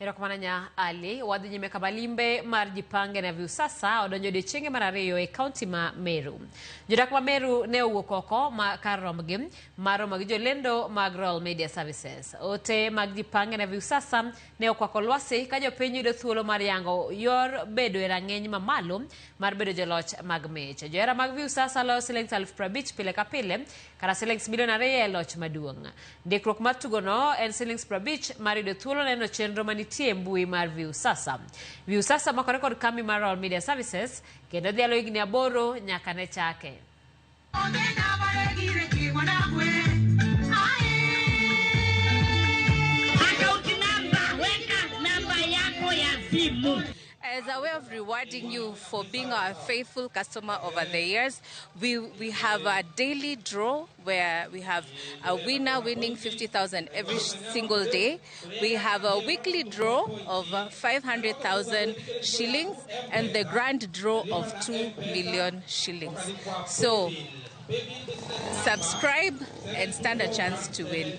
Erokamano nya Ali. Wadhi nyime kama limbe mar Jipange na Viusasa odonjo odiechienge mar ariyo e kaunti ma Meru. Jodak ma Meru ne owuok oko ma kar rombgi mar romo gi jolendo mag Royal Media Services. Ote mag Jipange na Viusasa ne okwako lwasi ka jopiny yudo thuolo mar yango yor bedo e rang'iny mamalo mar bedo joloch mag mich. Johera mag Viusasa loyo siling 50,000 pile ka pile kata siling milion 2 e loch maduong'. Ndikruok mar tugono en siling 50 mar yudo thuolo neno chenro manitie e mbui mar Viusasa. Viusasa makore kod kambi mar Royal Media Services kendo dhialo higni 8 nyaka ne chake. Account number, weka namba yako ya simu. As a way of rewarding you for being our faithful customer over the years, we have a daily draw where we have a winner winning 50,000 every single day. We have a weekly draw of 500,000 shillings and the grand draw of 2 million shillings. So subscribe and stand a chance to win.